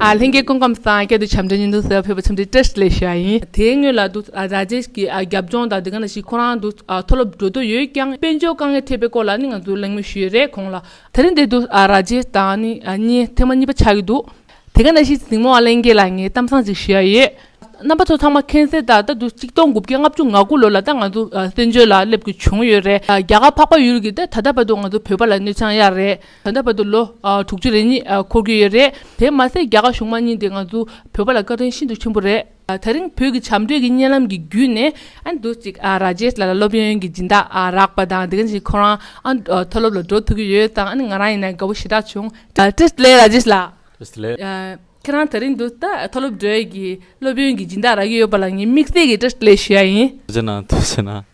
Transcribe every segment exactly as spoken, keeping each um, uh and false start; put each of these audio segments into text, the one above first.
ཨ་ལྷན་རྒྱས་སྐུ་ཁམས་བཟང་། སྐད་དུ་བྱམས་སྒྲོལ་བརྙན་ཐུང་ཟེར་བ་ཕེབས་པ་འཚམས་འདྲི་བཀྲ་ཤིས་བདེ་ལེགས་ཞུ་ཡ་ཡིན། དེའི་སྔོན་ལ་འདུག་ཨ་ར་ཇེཤ་གི་ཨ་རྒྱབ་ལྗོངས་དང་དེ་ག་ནང་བཞིན་ཁོ་རང་འདུག་ཨ་མཐོ་སློབ་འགྲོ་འདོད་ཡོད་ཀྱང་དཔལ་འབྱོར་དཀའ་ངལ་འཕྲད་པའི་སྐོར་ལ་ནི་ང་ཚོ་གླེང་མོལ་ཞུས་ཡོད་རེད་ཁོང་ལ། དེ་རིང་འདིར་འདུག་ཨ་ར་ཇེཤ་དང་ནི་ཨ་གཉིས་ཐེངས་མ་གཉིས་པ་ཆགས་ཀྱི་འདུག་དེ་ག་ནང་བཞིན་གཟིགས་མོ་བ་ལྷན་རྒྱས་ལ་ངས་གཏམ་བཟང་ཅིག་ཞུ་ཡ་ཡོད། རྣམ་པ་ཚོ་ཚང་མ་མཁྱེན་གསལ་ལྟར་ད་དུང་གཅིག་སྟོང་དགུ་བརྒྱ་ལྔ་བཅུ་ང་དགུ་ལོ་ལ་ད་ང་ཚོ་ཨ་བཙན་བྱོལ་ལ་སླེབས་དགོས་བྱུང་ཡོད་རེད། ཨ་རྒྱ་གར་འཕགས་པ་ཡུལ་གྱི་ད་ད་ལྟ་བར་དུ་ང་ཚོ་བོད་པ་ལ་གནས་ཚང་གཡར་རེད། ད་ལྟ་བར་དུ་ལོ་ཨ་དྲུག་ཅུ་རེ་གཉིས་ཨ་འཁོར་གྱི་ཡོད་རེད། དེ་མ་ཟད་རྒྱ་གར་གཞུང་མང་གཉིས་དེ་ང་ཚོ་བོད་པ་ལ་བཀའ་དྲིན་ཤིན་ཏུ་ཆེན་པོ་རེད། ཨ་དེ་རིང་བོད་ཀྱི་བྱམས་སྒྲོལ་གྱི་བརྙན་ལམ་གྱི་བརྒྱུད་ནས་ཨ་འདུག་ཅིག་ཨ་ར་ཇེཤ་ལགས་ལ་སློབ་ཡོན་གྱི་སྦྱིན་བདག་ཨ་རག་པ་དང་དེ་ག་ནང་བཞིན་ཁོ་རང་ཨ་མཐོ་སློབ་ལ་འགྲོ་ཐུབ་ཀྱི་ཡོད་ཙང་ཨ་ནི་ང་རང་ཡིན་ན་དགའ་པོ་ཞེ་དྲག་བྱུང་། ཨ་བཀྲ་ཤིས་བདེ་ལེགས་ར་ཇེཤ་ལགས། བཀྲ་ཤིས་བདེ་ལེགས། ཨ་ཁྱེད་རང་དེ་རིང་འདུག་ད་མཐོ་སློབ་འགྲོ་ཡས་ཀྱི་སློབ་ཡོན་གྱི་སྦྱིན་བདག་རག་གི་ཡོད་པ་ལ་ངས་དམིགས་བསལ་གྱི་བཀྲ་ཤིས་བདེ་ལེགས་ཞུ་ཡ་ཡིན། ཐུགས་རྗེ་གནང་། ཐུགས་རྗེ་གནང་།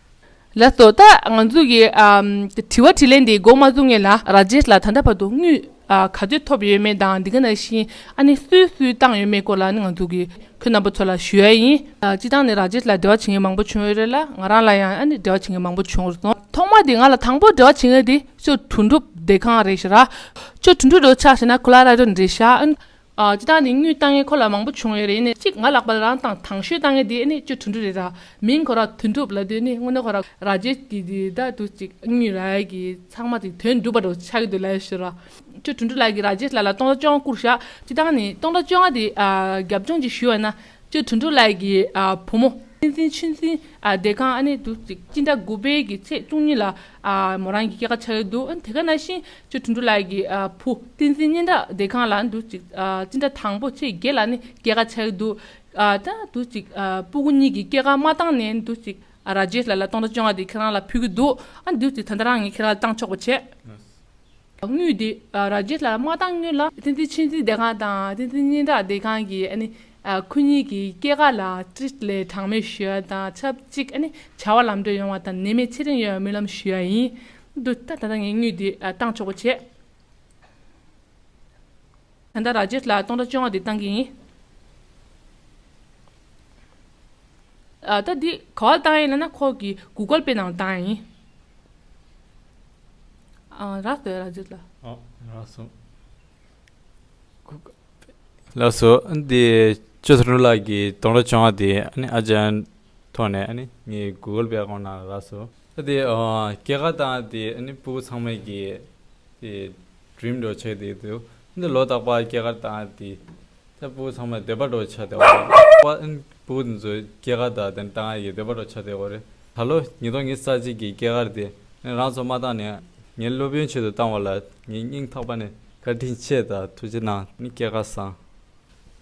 ལགས་སོ། ད་ང་ཚོ་གི་ཨམ་དྲི་བ་དྲིས་ལན་འདི་འགོ་མ་བཙུགས་སྔོན་ལ་ར་ཇེཤ་ལགས་ད་ལྟ་བར་དུ་དངུལ་ཨ་ག་ཚོད་ཐོབ་ཡོད་མེད་དང་འདི་ག་ནང་བཞིན་ཨ་ནི་སུས་སུས་བཏང་ཡོད་མེད་སྐོར་ལ་ཨ་ནི་ང་ཚོ་གི་ཁྱེད་རྣམ་པ་ཚོ་ལ་ཞུ་ཡ་ཡིན། ཨ་སྤྱིར་བཏང་ནས་ར་ཇེཤ་ལགས་འབྲེལ་བ་བྱེད་མཁན་མང་པོ་བྱུང་ཡོད་རེད་ལ་ང་རང་ལ་ཡང་ཨ་ནི་འབྲེལ་བ་བྱེད་མཁན་མང་པོ་བྱུང་རེད་སོང་། ཐོག་མ་དེ་ང་ལ་དང་པོ་འབྲེལ་བ་བྱེད་མཁན་དེ་ཅོ་དོན་གྲུབ་བསྡད་ཁང་རེད་ཤག་ར། ཅོ་དོན་གྲུབ་འདྲ་པོ་ཆགས་ཤག་ན་ཁོ་ལ་ར་ཏོན་རེད་ཤག་ཨ་ནི་ཨ་སྤྱིར་བཏང་ནས་དངུལ་བཏང་མཁན་ཁོ་ལ་མང་པོ་བྱུང་ཡོད་རེད། ཡིན་ནའི་གཅིག་ང་ལག་པ་ལ་རང་བཏང་དང་ཤོས་བཏང་མཁན་དེ་ཨ་ནི་ཅོ་དོན་གྲུབ་རེད་ར། མིང་ཁོ་ར་དོན་གྲུབ་ལབ་དུས་ནི་དངོས་གནས་ཁོ་ར་ར་ཇེཤ་གི་དེ་ད་དུ་ཅིག་དངུལ་རག་ཡས་ཀྱི་ཚང་མ་ཅིག་དོན་འགྲུབ་པ་འདྲ་པོ་ཆགས་ཀྱི་འདུག་ལབ་ཤག་ར། ཅོ་དོན་གྲུབ་ལགས་ཀྱིས་ར་ཇེཤ་ལགས་ལ་སྟོང་ཕྲག་བཅོ་ལྔ་བསྐུར་ཤག་སྤྱིར་བཏང་ནས་སྟོང་ཕྲག་བཅོ་ལྔ་དེ་ཨ་རྒྱབ་ལྗོངས་ཅིག་ཞུས་པ་ན། ཅོ་དོན་གྲུབ་ལགས་ཀྱི་ཨ་བུ་མོ་བསྟན་འཛིན་ཆོས་འཛིན་ཨ་བསྡད་ཁང་ཨ་ནི་འདུག་ཅིག་སྤྱི་ཟླ་དགུ་པའི་གི་ཚེས་བཅུ་གཉིས་ལ་ཨ་མོ་རང་གི་སྐྱེས་སྐར་ཆགས་ཀྱི་འདུག་ཨ་ནི་དེ་ག་ནང་བཞིན་ཅོ་དོན་གྲུབ་ལགས་ཀྱི་ཨ་བུ་བསྟན་འཛིན་སྙན་གྲགས་བསྡད་ཁང་ལ་འདུག་ཅིག་ཨ་སྤྱི་ཟླ་དང་པོ་ཚེས་བརྒྱད་ལ་ནི་སྐྱེས་སྐར་ཆགས་ཀྱི་འདུག་ཨ་ད་འདུག་ཅིག་ཨ་སྤུ་གུ་གཉིས་ཀྱི་སྐྱེས་སྐར་མ་བཏང་ནས་འདུག་ཅིག་ཨ་ར་ཇེཤ་ལགས་ལ་སྟོང་ཕྲག་བཅོ་ལྔ་དེ་ཁྱེད་རང་ལ་ཕུལ་གྱི་འདུག་ཨ་འདུག་ཅིག་ད་ལྟ་རང་ངས་ཁྱེད་རང་ལ་བཏང་ཆོག་པ་བྱས། དངུལ་དེ་ཨ་ར་ཇེཤ་ལགས་མ་བཏང་སྔོན་ལ་བསྟན་འཛིན་ཆོས་འཛིན་བསྡད་ཁང་དང་བསྟན་འཛིན་སྙན་གྲགས་བསྡད་ཁང་གི་ཨ་ནི་ཨ་ཁོ་གཉིས་ཀྱི་སྐྱེས་སྐར་ལ་བཀྲ་ཤིས་བདེ་ལེགས་གྲངས་མེད་ཞུ་ཡ་དང་ཆབས་ཅིག་ཨ་ནི་བྱ་བ་ལམ་འགྲོ་ཡོང་བ་དང་ནད་མེད་ཚེ་རིང་ཡོང་བའི་སྨོན་ལམ་ཞུ་ཡ་ཡིན། འདུག་ད་ད་ལྟ་ངས་དངུལ་དེ་ཨ་བཏང་ཆོག་པ་བྱས། ད་ལྟ་ར་ཇེཤ་ལགས་སྟོང་ཕྲག་བཅོ་ལྔ་དེ་བཏང་གི་ཡིན། ཨ་ད་འདི་ག་པར་བཏང་ཡིན་ལབ་ན་ཁོ་གི་གུ་གལ་པེ་ནང་བཏང་ཡིན། ཨ་རག་སོང་ར་ཇེཤ་ལགས། ཨ་རག་སོང་། གུ་གལ་པེ། ལགས་སོ། འདི་ཅོ་དོན་གྲུབ་ལགས་ཀྱི་སྟོང་ཕྲག་བཅོ་ལྔ་དེ་ཨ་ནི་ཨ་ཅག་ཐོག་ནས་ཨ་ནི་ངའི་གུ་གལ་པེ་ཨ་ཀོན་ནང་རག་སོང་། ད་དེ་ཨ་སྐྱེས་སྐར་བཏང་དེ་ཨ་ནི་སྤུ་གུ་ཚང་མའི་གི་དེ་ཌི་རིམ་འདྲ་པོ་ཆགས་བསྡད་འདུག་འདི་ལོ་རྟག་པར་སྐྱེས་སྐར་བཏང་དེ་ད་སྤུ་གུ་ཚང་མའི་འདོད་པ་འདྲ་པོ་ཆགས་བསྡད་པ་རེད། ཨ་ནི་སྤུ་གུ་དེ་ཚོའི་སྐྱེས་སྐར་དང་དེ་བཏང་ཡས་ཀྱི་འདོད་པ་འདྲ་པོ་ཆགས་བསྡད་པ་རེད། ད་ལོ་ཉིས་སྟོང་ཉི་ཤུ་རྩ་གཅིག་གི་སྐྱེས་སྐར་དེ་ཨ་ནི་རང་ཚོ་མ་བཏང་ནས་ངའི་སློབ་ཡོན་ཆེད་དུ་བཏང་བ་ལ་ངའི་སྙིང་ཐག་པ་ནས་བཀའ་དྲིན་ཆེ་དང་ཐུགས་རྗེ་གནང་། ཨ་ནི་སྐྱེས་སྐར་བཟང་།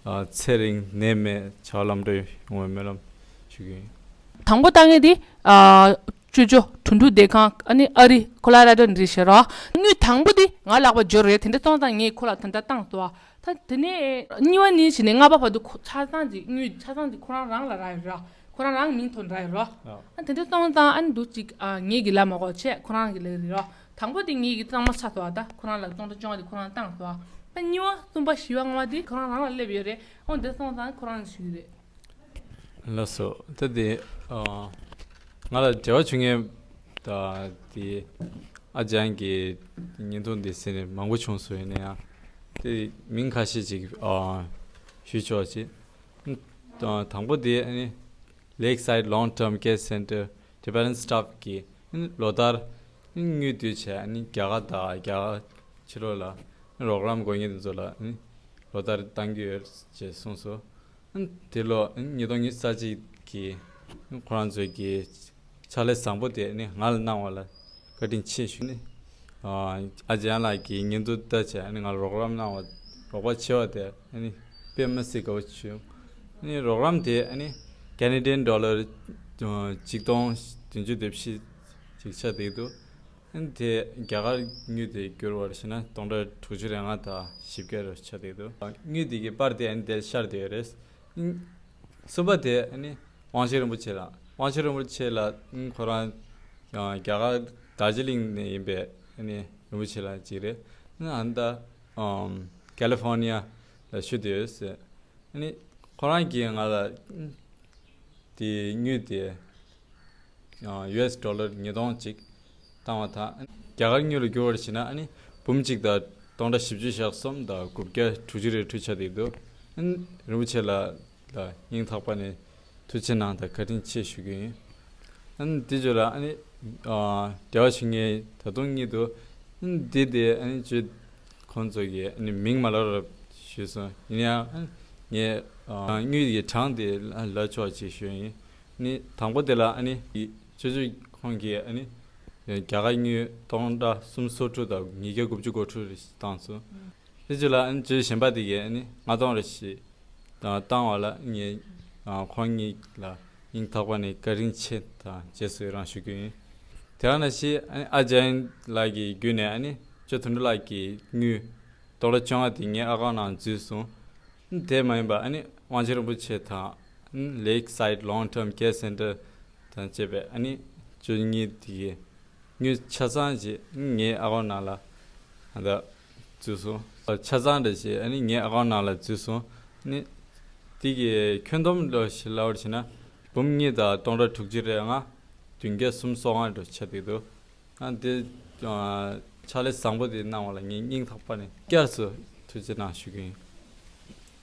ཨ་ཚེ་རིང་ནད་མེད་བྱ་བ་ལམ་འགྲོ་ཡོང་བའི་སྨོན་ལམ་ཞུ་གི་ཡིན། དང་པོ་བཏང་མཁན་དེ་ཨ་ཅོ་ཅོ་དོན་གྲུབ་བསྡད་ཁང་ཨ་ནི་ཨ་རི་ཁོ་ལོ་ར་ཌོ་ནས་རེད་ཤག་ར། དངུལ་དང་པོ་དེ་ང་ལག་པ་འབྱོར་རེད། དེ་འདྲ་སོང་ཙང་ངས་ཁོ་ལ་ད་ལྟ་བཏང་སོང་། ད་དེ་ནས་གཉིས་པ་གཉིས་བྱས་ནས་ལྔ་པ་བར་དུ་ཁོ་ཆ་ཚང་ཅིག་དངུལ་ཆ་ཚང་ཅིག་ཁོ་རང་རང་ལ་རག་ཡོད་ར། ཁོ་རང་རང་མིང་ཐོན་རག་ཡོད་ར། ཨ་དེ་འདྲ་སོང་ཙང་ཨ་ནི་འདུག་ཅིག་ཨ་ངེད་ཀྱི་ལ་མ་དགོས་བྱས་ཁོ་རང་གི་ལ་རེད་ར། དང་པོ་དེ་ངེད་ཀྱི་གཙང་མ་ཆགས་སོང་། ཨ་ད་ཁོ་རང་ལ་སྟོང་ཕྲག་བཅོ་ལྔ་དེ་ཁོ་རང་བཏང་སོང་། ཨ་གཉིས་པ་གསུམ་པ་བཞི་པ་ལྔ་པ་དེ་ཁོ་རང་རང་ལ་སླེབས་ཡོད་རེད། འོ་འདི་སོང་ཙང་ཁོ་རང་ལ་ཞུ་གི་རེད། ལགས་སོ། ད་དེ་ཨ་ང་ལ་འབྲེལ་བ་བྱུང་མཁན་ད་དེ་ཨ་ཅང་གི་བརྙན་ཐུང་འདི་གཟིགས་ནས་མང་པོ་བྱུང་སོང་། ཡིན་ན་ཡང་དེ་མིང་ཁ་ཤས་ཅིག་ཨ་ཞུ་ཆོག་ཅིག་ཨ་དང་པོ་དེ་ཨ་ནི་Lakeside Long Term Care Center Tibetan Staff གིས་ཨ་ནི་ལོ་ལྟར་ཨ་ནི་དངུལ་བསྡུས་བྱས་ཨ་ནི་རྒྱ་གར་དང་རྒྱ་གར་ཕྱི་ལོགས་ལ་ཨ་ནི་རོགས་རམ་དགོས་མཁན་དེ་ཚོ་ལ་ཨ་ནི་ལོ་ལྟར་བཏང་གི་ཡོད་ཅེས་གསུངས་སོང་། དེ་ལོ་ཉིས་སྟོང་ཉི་ཤུ་རྩ་གཅིག་གི་ཁོ་རང་ཚོའི་གི་ཕྱག་ལས་བཟང་པོ་དེ་ནི་ང་ལ་གནང་བ་ལ་བཀའ་དྲིན་ཆེ་ཞུ་ནི། ཨ་ཅག་ལགས་ཀྱིས་བརྙན་ཐུང་ལྟ་བྱས་ནི་ང་ལ་རོགས་རམ་གནང་བ་རོགས་པ་བྱས་པ་དེ་ནི་དཔེ་མི་སྲིད་དགའ་པོ་བྱུང་། ནི་རོགས་རམ་དེ་ནི་Canadian dollar གཅིག་སྟོང་བདུན་ཅུ་དོན་བཞི་ཅིག་ཆགས་བསྡད་འདུག་དེ་རྒྱ་གར་དངུལ་དེ་བསྒྱུར་བར་བྱས་ན་སྟོང་ཕྲག་དྲུག་ཅུ་རེ་ལྔ་དང་བཞི་བརྒྱ་རེ་ཆགས་བསྡད་འདུག་དངུལ་དེ་གི་པར་དེ་ཨ་ནི་དེར་ཤར་བསྡད་ཡོད་རེད། གསུམ་པ་དེ་ཨ་ནི་དབང་ཆེན་རིན་པོ་ཆེ་ལགས། དབང་ཆེན་རིན་པོ་ཆེ་ལགས་ཁོ་རང་རྒྱ་གར་དར་ཇི་ལིང་ནས་ཡིན་པའི་ཨ་ནི་རིན་པོ་ཆེ་ལགས་གཅིག་རེད། ཨ་ནི་ད་ཀ་ལི་ཧྥོར་ནི་ཡ་ལ་བཞུགས་བསྡད་ཡོད་ཟེར། ཨ་ནི་ཁོ་རང་གིས་ང་ལ་དེ་དངུལ་དེ་ཡུ་ཨེས་ཌོ་ལར་ཉིས་སྟོང་གཅིག་བཏང་བ་དང་རྒྱ་གར་དངུལ་ལ་བསྒྱུར་བར་བྱས་ན་ཨ་ནི་འབུམ་གཅིག་དང་སྟོང་ཕྲག་བཞི་བཅུ་ཞེ་གསུམ་དང་དགུ་བརྒྱ་དྲུག་ཅུ་རེ་དྲུག་ཆགས་བསྡད་འདུག་ཨ་ནི་རིན་པོ་ཆེ་ལགས་ལ་སྙིང་ཐག་པ་ནས་ཐུགས་ཆེ་གནང་དང་བཀའ་དྲིན་ཆེ་ཞུ་གི་ཡིན། ཨ་ནི་དེ་བརྗོད་ལ་ཨ་ནི་ཨ་འབྲེལ་བ་བྱེད་མཁན་ད་དུང་གཉིས་འདུག་ཨ་ནི་དེ་དེ་ཨ་ནི་བརྗོད་ཁོང་ཚོ་གིས་ཨ་ནི་མིང་མ་ལབ་རོགས་ཞུས་སོང་། ཡིན་ཡང་ཨ་ནི་ངས་ཨ་དངུལ་གྱི་གྲངས་དེ་ལབ་ཆོག་ཅེས་ཞུས་ཡིན། ཨ་ནི་དང་པོ་དེ་ལ་ཨ་ནི་ཅོ་ཅོ་ཁོང་གིས་ཨ་ནི་རྒྱ་གར་དངུལ་སྟོང་ཕྲག་སུམ་སོ་དྲུག་དང་ཉིས་བརྒྱ་དགུ་བཅུ་གོ་དྲུག་རེ་བཏང་སོང་། དེ་རྗེས་ལ་ཨ་ནི་ཅོ་ཅོ་གཞན་པ་དེ་གས་ཨ་ནི་ལྔ་སྟོང་རེ་ཞིག་དང་བཏང་བ་ལ་ངས་ཨ་ཁོང་གཉིས་ལ་སྙིང་ཐག་པ་ནས་བཀའ་དྲིན་ཆེ་དང་རྗེས་སུ་ཡི་རང་ཞུ་གི་ཡིན། དེ་ག་ནང་བཞིན་ཨ་ནི་ཨ་ཇན་ལགས་ཀྱི་བརྒྱུད་ནས་ཨ་ནི་ཅོ་དོན་གྲུབ་ལགས་ཀྱི་དངུལ་སྟོང་ཕྲག་བཅོ་ལྔ་དེ་ངའི་ཨ་ཁའུན་ནང་འཛུལ་སོང་། དེ་མ་ཡིན་པ་ཨ་ནི་དབང་ཆེན་རིན་པོ་ཆེ་དང་ཨ་ནི་Lakeside Long Term Care Center་དང་བཅས་པའི་ཨ་ནི་ཅོ་གཉིས་དེ་གས་དངུལ་ཆ་ཚང་ཅིག་ངའི་ཨ་ཁའུན་ནང་ལ་ཨ་ད་འཛུལ་སོང་། ཆ་ཚང་འདྲ་ཞིག་ཨ་ནི་ངའི་ཨ་ཁའུན་ནང་ལ་འཛུལ་སོང་། ཨ་ནི་དེ་གི་ཁྱོན་བསྡོམས་འདྲ་ཞིག་ལབ་པར་བྱས་ན་འབུམ་གཉིས་དང་སྟོང་ཕྲག་དྲུག་ཅུ་རེ་ལྔ་བདུན་བརྒྱ་སུམ་ཅུ་སོ་ལྔ་འདྲ་ཆགས་བསྡད་འདུག་ཨ་དེ་ཨ་ཕྱག་ལས་བཟང་པོ་དེ་གནང་བ་ལ་ངས་སྙིང་ཐག་པ་ནས་བསྐྱར་དུ་ཐུགས་རྗེ་གནང་ཞུ་གི་ཡིན།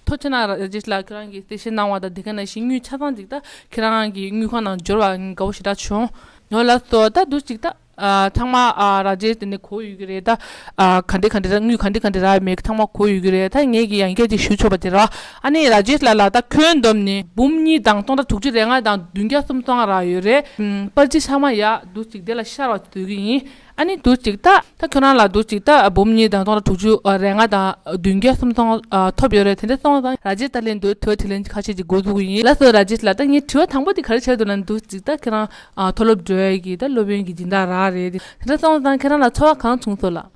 ཐུགས་རྗེ་གནང་ར་ཇེཤ་ལགས། ཁྱེད་རང་གིས་གསལ་བཤད་གནང་བ་དང་དེ་ག་ནང་བཞིན་དངུལ་ཆ་ཚང་ཅིག་ད་ཁྱེད་རང་གི་དངུལ་ཁང་ནང་འབྱོར་བ་དགའ་པོ་ཞེ་དྲག་བྱུང་། ཡོང་ལགས་སོ། ད་འདུག་ཅིག་ད་ཨ་ཚང་མ་ཨ་ར་ཇེཤ་དེ་ནས་གོ་ཡོད་ཀྱི་རེད། ད་ཨ་ག་འདྲ་ག་འདྲ་ར་དངུལ་ག་འདྲ་ག་འདྲ་རག་མེད་ཚང་མ་གོ་ཡོད་ཀྱི་རེད། ད་ངས་ཀྱི་ཡང་བསྐྱར་ཅིག་ཞུ་ཆོག་པ་དེ་ར། ཨ་ནི་ར་ཇེཤ་ལགས་ལ་ད་ཁྱོན་བསྡོམས་ནས་འབུམ་གཉིས་དང་སྟོང་ཕྲག་དྲུག་ཅུ་རེ་ལྔ་དང་བདུན་བརྒྱ་སུམ་ཅུ་སོ་ལྔ་རག་ཡོད་རེད། ཨམ་པར་ཅི་ཚང་མ་ཡ་འདུག་ཅིག་དེ་ལ་ཤར་བ་བཟོ་གི་ཡིན། ཨ་ནི་འདུག་ཅིག་ད་ད་ཁྱོད་རང་ལ་འདུག་ཅིག་ད་འབུམ་གཉིས་དང་སྟོང་ཕྲག་དྲུག་ཅུ་རེ་ལྔ་དང་བདུན་བརྒྱ་སུམ་ཅུ་སོ་ལྔ་ཐོབ་ཡོད་རེད། དེ་འདྲ་སོང་ཙང་ར་ཇེཤ་ད་ལན་འདུག་དྲི་བ་དྲིས་ལན་ཁ་ཤས་ཅིག་འགོ་འཛུགས་གི་ཡིན། ལགས་སོ་ར་ཇེཤ་ལགས། ད་ངའི་དྲི་བ་དང་པོ་དེ་ག་རེ་ཆགས་འདུག་ན་འདུག་ཅིག་ད་ཁྱེད་རང་ཨ་མཐོ་སློབ་འགྲོ་ཡས་ཀྱི་ད་སློབ་ཡོན་གྱི་སྦྱིན་བདག་རག་རེད། དེ་འདྲ་སོང་ཙང་ཁྱེད་རང་ལ་ཚོར་བ་གང་བྱུང་སོང་ལགས།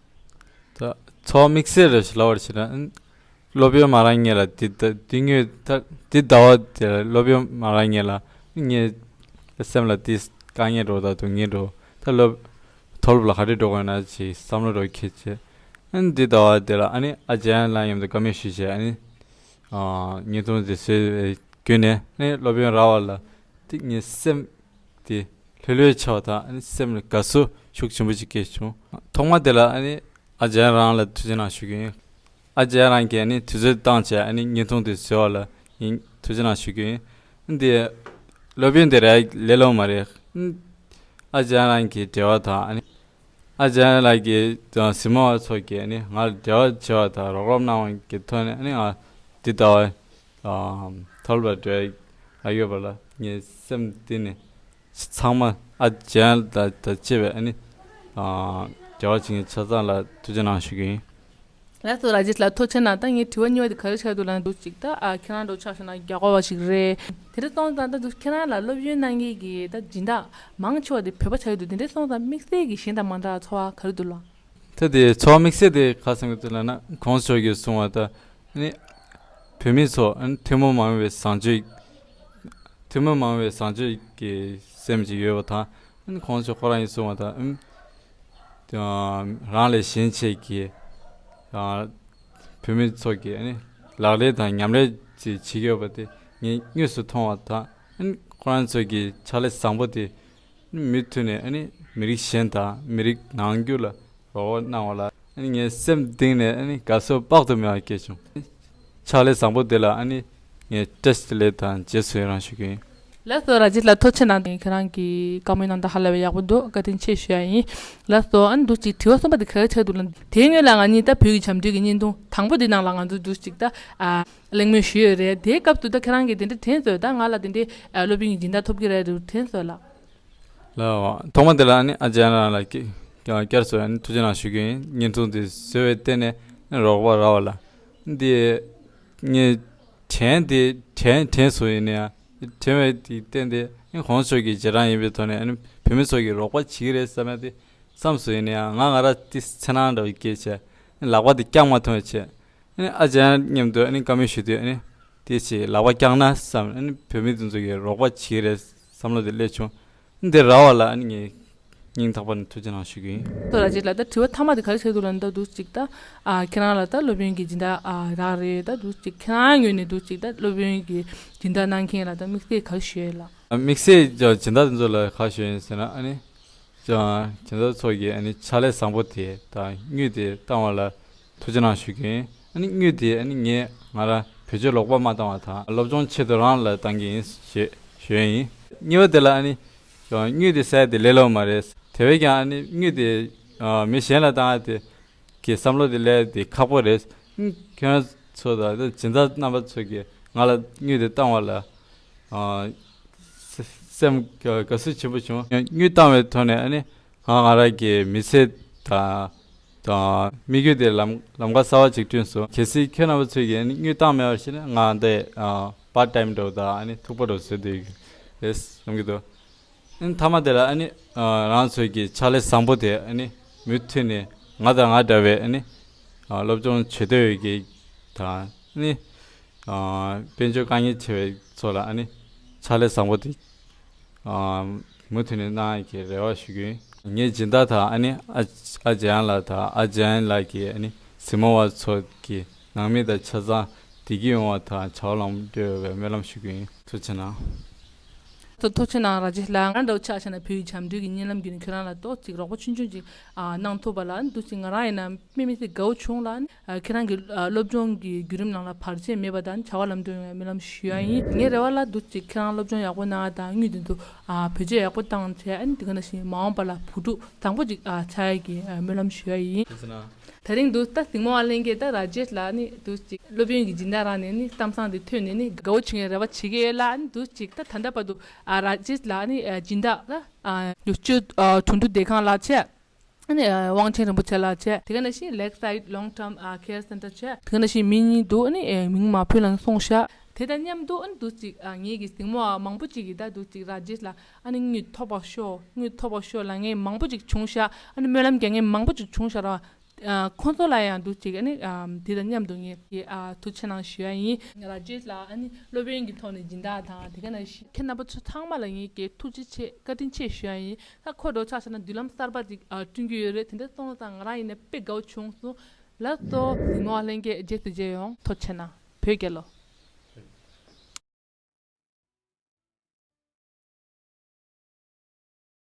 ད་ཚོར་བ་དམིགས་བསལ་རེ་ཞིག་ལབ་པར་བྱས་ན། སློབ་ཡོན་མ་རག་སྔོན་ལ་འདི་ད་འདི་སྔོན་ད་འདི་ཟླ་བ་དེར་སློབ་ཡོན་མ་རག་སྔོན་ལ་ངའི་སེམས་ལ་འདི་དཀའ་ངལ་འགྲོ་ད་སྡུག་བསྔལ་འགྲོ་ད་སློབ་མཐོ་སློབ་ལ་ག་རེ་འགྲོ་དགོས་ན་ཅིག་བསམ་བློ་འགྲོ་ཁྱེད་ཆེ། ཨ་ནི་འདི་ཟླ་བ་དེ་ལ་ཨ་ནི་ཨ་ཅག་ལ་མཉམ་དུ་བཀའ་མོལ་ཞུས་བྱས། ཨ་ནི་ཨ་བརྙན་ཐུང་དེ་བཟོས་པའི་བརྒྱུད་ནས་ཨ་ནི་སློབ་ཡོན་རག་པ་ལ་འདི་ངའི་སེམས་དེ་ལྷོད་ལྷོད་ཆགས་པ་དང་ཨ་ནི་སེམས་ལ་དགའ་བསུ་ཤུགས་ཆེན་པོ་ཅིག་སྐྱེས་བྱུང་། ཐོག་མ་དེ་ལ་ཨ་ནི་ཨ་ཅག་རང་ལ་ཐུགས་རྗེ་གནང་ཞུ་གི་ཡིན། ཨ་ཅག་རང་གིས་ཨ་ནི་དུས་ཚོད་བཏང་བྱས་ཨ་ནི་བརྙན་ཐུང་དེ་བཟོས་པ་ལ་ཡིན་ཐུགས་རྗེ་གནང་ཞུ་གི་ཡིན། འདི་སློབ་ཡོན་དེ་རག་ལས་སླ་པོ་མ་རེད། ཨ་ཅག་རང་གི་འབྲེལ་བ་དང་ཨ་ནི་ཨ་ཅག་ལགས་ཀྱི་གཟིགས་མོ་བ་ཚོ་གིས་ཨ་ནི་ང་ལ་འབྲེལ་བ་བྱས་པ་དང་རོགས་རམ་གནང་བ་གི་ཐོག་ནས་ཨ་ནི་ང་འདི་ཟླ་བ་ཨ་མཐོ་སློབ་ལ་འགྲོ་ཡ་ཡོད་པ་ལ་ངའི་སེམས་གཏིང་ནས་ཚང་མ་ཨ་ཅག་དང་དང་བཅས་པའི་ཨ་ནི་ཨ་འབྲེལ་བ་བྱེད་མཁན་ཆ་ཚང་ལ་ཐུགས་རྗེ་གནང་ཞུ་གི་ཡིན། ལགས་སོ་ར་ཇེཤ་ལགས། ཐུགས་རྗེ་གནང་། ད་ངའི་དྲི་བ་གཉིས་པ་དེ་ག་རེ་ཆགས་འདུག་ལབ་ན་འདུག་ཅིག་ད་ཨ་ཁྱེད་རང་འདྲ་ཆ་བཞག་ན་རྒྱ་གར་བ་ཞིག་རེད། དེ་འདྲ་སོང་ཙང་ད་འདུག་ཁྱེད་རང་ལ་སློབ་ཡོན་གནང་མཁན་གྱི་ད་སྦྱིན་བདག་མང་ཆེ་བ་དེ་བོད་པ་ཆགས་ཀྱི་འདུག་དེ་འདྲ་སོང་ཙང་དམིགས་བསལ་གྱི་གཞན་དང་མ་འདྲ་བ་ཚོར་བ་ག་རེ་འདུག་ལགས། ད་དེ་ཚོར་བ་དམིགས་བསལ་དེ་ག་རེ་བསམ་གྱི་འདུག་ལབ་ན་གོང་ས་མཆོག་གིས་གསུངས་པ་ལྟར་ཨ་ནི་བོད་མི་ཚོ་ཨ་ནི་ཐུན་མོང་མ་ཡིན་པའི་བཟང་སྤྱོད་ཐུན་མོང་མ་ཡིན་པའི་བཟང་སྤྱོད་ཀྱི་སེམས་ཅིག་ཡོད་པ་དང་། ཨ་ནི་གོང་ས་མཆོག་ཁོ་རང་གིས་གསུངས་པ་དང་། ཨ་ནི་རང་ལས་གཞན་གཅེས་ཀྱི་ཨ་བོད་མི་ཚོ་གི་ཨ་ནི་ལག་ལེན་དང་ཉམས་ལེན་ཅིག་བྱེད་ཀྱི་ཡོད་པ་དེ་ངས་དངོས་སུ་མཐོང་བ་དང་། ཨ་ནི་ཁོ་རང་ཚོ་གི་ཕྱག་ལས་བཟང་པོ་དེ་མུ་མཐུད་ནས་ཨ་ནི་མི་རིགས་གཞན་དང་མི་རིགས་ནང་ཁུལ་ལ་རོགས་པ་གནང་བ་ལ་ཨ་ནི་ངའི་སེམས་གཏིང་ནས་ཨ་ནི་དགའ་ཚོར་དཔག་ཏུ་མེད་པ་སྐྱེས་བྱུང་། ཕྱག་ལས་བཟང་པོ་དེ་ལ་ཨ་ནི་ངས་བཀྲ་ཤིས་བདེ་ལེགས་དང་རྗེས་སུ་ཡི་རང་ཞུ་གི་ཡིན། ལགས་སོ་ར་ཇེཤ་ལགས། ཐུགས་རྗེ་གནང་། ཁྱེད་རང་གིས་བཀའ་མོལ་གནང་སྟངས་ཧ་ལས་པའི་ཡག་པོ་འདུག་བཀའ་དྲིན་ཆེ་ཞུ་ཡ་ཡིན། ལགས་སོ། ཨ་ནི་འདུག་ཅིག་དྲི་བ་གསུམ་པ་དེ་ག་རེ་ཆགས་འདུག་ལབ་ན། དེའི་སྔོན་ལ་ང་གཉིས་ད་བོད་ཀྱི་བྱམས་བརྩེ་གི་བརྙན་ཐུང་དང་པོ་དེ་ནང་ལ་ང་ཚོ་འདུག་ཅིག་ད་ཨ་གླེང་མོལ་ཞུས་ཡོད་རེད། དེའི་སྐབས་སུ་ད་ཁྱེད་རང་གིས་དེ་འདྲ་དྲན་སོང་། ད་ང་ལ་དེ་འདྲའི་ཨ་སློབ་ཡོན་གྱི་སྦྱིན་བདག་ཐོབ་ཀྱི་རེད་འདུག་དྲན་སོང་ལགས། ལགས་སོ། ཐོག་མ་དེ་ལ་ཨ་ནི་ཨ་ཅག་རང་ལ་སྐྱ- བསྐྱར་གསོ་ཨ་ནི་ཐུགས་རྗེ་གནང་ཞུ་གི་ཡིན། བརྙན་ཐུང་དེ་བཟོས་པའི་སྟེང་ནས་རོགས་པ་རག་པ་ལ། འདི་ངས་དྲན་དེ་དྲན་དྲན་སོང་། ཡིན་ན་ཡང་དྲན་པའི་དེ་བརྟེན་ཏེ་ཨ་ནི་གོང་ས་མཆོག་གི་རྗེས་འབྲང་ཡིན་པའི་ཐོག་ནས་ཨ་ནི་བོད་མི་ཚོ་གི་རོགས་པ་བྱེད་ཀྱི་རེད་བསམ་ཡ་དེ་བསམ་སོང་། ཡིན་ན་ཡང་ང་ང་རང་དེ་འཚེར་སྣང་འདྲ་བོ་སྐྱེས་བྱས་ཨ་ནི་ལག་པ་དེ་བརྐྱངས་མ་ཐུབ་པ་བྱས། ཨ་ནི་ཨ་ཅག་མཉམ་དུ་ཨ་ནི་བཀའ་མོལ་ཞུ་དུས་ཨ་ནི་དེ་ཅིག་ལག་པ་བརྐྱངས་ན་བསམ། ཨ་ནི་བོད་མི་དེ་ཚོ་གི་རོགས་པ་བྱེད་ཀྱི་རེད་བསམ་བློ་དེ་སླེབས་བྱུང་། འདི་རག་པ་ལ་ཨ་ནི་ངས་སྙིང་ཐག་པ་ནས་ཐུགས་རྗེ་གནང་ཞུ་གི་ཡིན། ལགས་སོ་ར་ཇེཤ་ལགས། ད་དྲི་བ་མཐའ་མ་དེ་ག་རེ་ཆགས་འདུག་ལབ་ན། ད་འདུག་ཅིག་ད་ཨ་ཁྱེད་རང་ལ་ད་སློབ་ཡོན་གྱི་སྦྱིན་བདག་ཨ་རག་རེད། ད་འདུག་ཅིག་ཁྱེད་རང་ངོས་ནས་འདུག་ཅིག་ད་སློབ་ཡོན་གྱི་སྦྱིན་བདག་གནང་མཁན་ལ་ད་དམིགས་བསལ་ག་རེ་ཞུ་ཡས་ལགས། དམིགས་བསལ་གྱི་སྦྱིན་བདག་དེ་ཚོ་ལ་ག་རེ་ཞུ་ཡས་ཡིན་ཟེར་ན། ཨ་ནི་སྦྱིན་བདག་ཚོ་གི་ཨ་ནི་ཕྱག་ལས་བཟང་པོ་དེ་དང་དངུལ་དེ་བཏང་བ་ལ་ཐུགས་རྗེ་གནང་ཞུ་གི་ཡིན། ཨ་ནི་དངུལ་དེ་ཨ་ནི་ངས་ང་རང་ བེད་སྤྱོད་ལོག་པ་མ་བཏང་བ་དང་སློབ་སྦྱོང་ཆེད་དུ་རང་ལ་བཏང་གི་ཡིན་ཞེས་ཞུ་ཡ་ཡིན། གཉིས་པ་དེ་ལ་ཨ་ནི་དངུལ་དེ་བསགས་དེ་ལས་སླ་པོ་མ་རེད། དེ་བས་ཀྱང་ཨ་ནི་དངུལ་དེ་མི་གཞན་ལ་བཏང་ཡ་དེ་གི་བསམ་བློ་དེ་སླེབས་དེ་ཁག་པོ་རེད། ཁྱོད་ཚོ་དང་སྦྱིན་བདག་རྣམ་པ་ཚོ་གིས་ང་ལ་དངུལ་དེ་བཏང་བ་ལ་སེམས་དགའ་བསུ་ཆེན་པོ་བྱུང་། དངུལ་བཏང་བའི་ཐོག་ནས་ཨ་ནི་ང་ང་རང་གི་མི་ཚེ་དང་དམིགས་ཡུལ་དེ་ལམ་ལམ་ཁ་གསར་པ་ཅིག་བསྐྲུན་སོང་། གལ་སྲིད་ཁྱོད་རྣམ་པ་ཚོས་ཀྱིས་ཨ་ནི་དངུལ་བཏང་མེད་པ་ཞིག་ན་ང་འདི་པར་ཊའིམ་འདྲ་བོ་དང་ཨ་ནི་ཐུག་པ་འདྲ་བོ་བཟོས་བསྡད་ཡོད་རེད་བསམ་གྱི་འདུག་ཨ་ནི་མཐའ་མ་དེ་ལ་ཨ་ནི་རང་ཚོས་ཀྱི་ཕྱག་ལས་བཟང་པོ་དེ་ཨ་ནི་མུ་མཐུད་ནས་ང་དང་ང་འདྲ་བའི་ཨ་ནི་སློབ་སྦྱོང་བྱེད་འདོད་ཡོད་ཀྱི་དང་ཨ་ནི་དཔལ་འབྱོར་དཀའ་ངལ་ཆེ་བའི་ཚོ་ལ་ཨ་ནི་ཕྱག་ལས་བཟང་པོ་དེ་མུ་མཐུད་ནས་གནང་ཡག་གི་རེ་བ་ཞུ་གི་ཡིན། ངའི་སྦྱིན་བདག་དང་ཨ་ནི་ཨ་ཨ་ཅག་ཡང་ལགས་དང་ཨ་ཅག་ཡང་ལགས་ཀྱི་ཨ་ནི་གཟིགས་མོ་བ་ཚོ་གི་ནང་མི་དང་ཆ་ཚང་བདེ་སྐྱིད་ཡོང་བ་དང་བྱ་བ་ལམ་འགྲོ་བའི་སྨོན་ལམ་ཞུ་གི་ཡིན། ཐུགས་རྗེ་གནང་། ཐུགས་རྗེ་གནང་ར་ཇེཤ་ལགས། ང་འདྲ་བོ་ཆ་བཞག་ན་བོད་ཀྱི་བྱམས་སྒྲོལ་གྱི་བརྙན་ལམ་བརྒྱུད་ནས་ཁྱོད་རང་ལ་ཏོག་ཙམ་རོགས་པ་ཆུང་ཆུང་ཅིག་གནང་ཐུབ་པ་ལ་འདུག་ཅིག་ང་རང་ཡིན་ན་དཔེ་མི་སྲིད་དགའ་བོ་བྱུང་ལ། ཨ་ཁྱེད་རང་གི་ཨ་སློབ་སྦྱོང་གི་བརྒྱུད་རིམ་ནང་ལ་བར་ཆད་མེད་པ་དང་བྱ་བ་ལམ་འགྲོ་ཡོང་བའི་སྨོན་ལམ་ཞུ་ཡ་ཡིན། ངའི་རེ་བ་ལ་འདུག་ཅིག་ཁྱེད་རང་སློབ་སྦྱོང་ཡག་པོ་གནང་བ་དང་དངུལ་དེ་ཚོ་ཨ་བེད་སྤྱོད་ཡག་པོ་བཏང་བྱས། ཨ་ནི་དེ་ག་ནང་བཞིན་མ་འོངས་པ་ལ་བུ་ཕྲུག་བཟང་པོ་ཅིག་ཨ་ཆགས་ཡ་གི་ཨ་སྨོན་ལམ་ཞུ་ཡ་ཡིན། ཐུགས་རྗེ་གནང་། དེ་རིང་འདུག་ད་གཟིགས་མོ་བ་ལྷན་རྒྱས་ད་ར་ཇེཤ་ལགས་ནི་འདུག་ཅིག་སློབ་ཡོན་གྱི་སྦྱིན་བདག་རང་ནས་ནི་གཏམ་བཟང་དེ་ཐོས་ནས་ནི་དགའ་བོ་བྱེད་མཁན་རེ་བ་བྱེད་ཀྱི་ཡོད་ལ། ཨ་ནི་འདུག་ཅིག་ད་ད་ལྟ་བར་དུ་ཨ་ར་ཇེཤ་ལགས་ནི་ཨ་སྦྱིན་བདག་ལ་ཨ་ཡོ་ཅོ་ཨ་དོན་གྲུབ་བདེ་ཁང་ལགས་བྱས། ཨ་ནི་ཨ་དབང་ཆེན་རིན་པོ་ཆེ་ལགས་བྱས། དེ་ག་ནང་བཞིན་Lakeside Long Term ཨ་Care Center བྱས། དེ་ག་ནང་བཞིན་མི་གཉིས་འདུག་ཨ་ནི་ཨེ་མིང་མ་ཕུད་ལ་སོང་ཤག་དེ་དང་མཉམ་དུ་ཨ་ནི་འདུག་ཅིག་ཨ་ངེད་ཀྱི་གཟིགས་མོ་བ་མང་པོ་ཅིག་གིས་ད་འདུག་ཅིག་ར་ཇེཤ་ལགས་ཨ་ནི་དངུལ་ཐོབ་པར་ཤོག་དངུལ་ཐོབ་པར་ཤོག་ལབ་མཁན་མང་པོ་ཅིག་བྱུང་ཤག་ཨ་ནི་སྨོན་ལམ་རྒྱག་མཁན་མང་པོ་ཅིག་བྱུང་ཤག་ར། ཨ་ཁོང་ཚོ་ལ་ཡང་འདུག་ཅིག་ཨ་ནི་ཨ་དེ་དང་མཉམ་དུ་ངས་ཨ་ཐུགས་རྗེ་གནང་ཞུ་ཡ་ཡིན། ར་ཇེཤ་ལགས་ཨ་ནི་སློབ་ཡོན་གྱི་ཐོག་ནས་སྦྱིན་བདག་དང་དེ་ག་ནང་བཞིན་ཁྱེད་རྣམ་པ་ཚོ་ཚང་མ་ལ་ངས་ཀྱི་ཐུགས་རྗེ་ཆེ་བཀའ་དྲིན་ཆེ་ཞུ་ཡ་ཡིན། ད་ཁོ་འདྲ་ཆ་བཞག་ན་མདུན་ལམ་གསར་པ་ཅིག་ཨ་བསྐྲུན་གྱི་ཡོད་རེད། དེ་འདྲ་སོང་ཙང་ང་རང་ཡིན་ན་དཔེ་དགའ་བོ་བྱུང་སོང་། ལགས་སོ། གཟིགས་མོ་བ་ལྷན་རྒྱས་རྗེས་སུ་མཇལ་ཡོང་། ཐུགས་རྗེ་གནང་། བོད་རྒྱལ་ལོ།